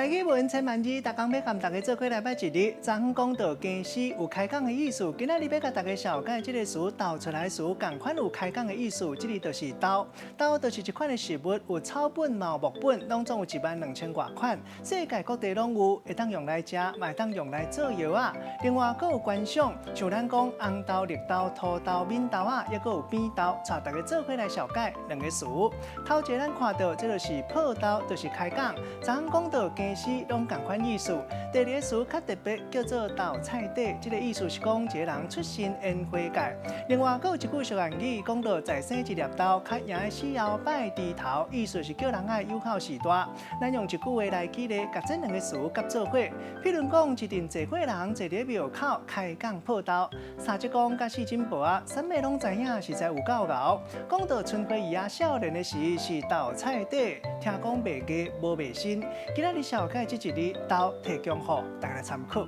台語無用千萬字，逐工欲佮大家做伙來捌一字。昨昏講到家私有開講的意思，今仔日欲共大家紹介這個詞，豆出來詞，仝款有開講的意思。這個就是豆，豆就是一款的食物，有草本嘛有木本，攏總有1萬2千外款，世界各地攏有，會當用來食，嘛會當用來做藥仔。另外，閣有觀賞，像咱講紅豆、綠豆、塗豆、敏豆仔，抑閣有扁豆，帶大家做伙來紹介兩個詞。頭一个咱看到，這就是破豆，就是開講。昨昏講到家私攏仝款意思。第二个詞較特別，叫做豆菜底，這個意思是講一個人出身煙花界。另外，閣有一句俗諺語，講到再生一粒豆，較贏的死後拜豬頭，意思是叫人愛有孝序大。咱用一句話來舉例，共這兩个詞夾做伙。譬如講，一陣濟歲人坐佇廟口開講破豆，三叔公佮四珍婆仔，啥物攏知影，實在有夠𠢕。講到春花姨仔少年的時是豆菜底，聽講袂嫁無袂新。今仔日紹介這一字豆，提供予大家來參考。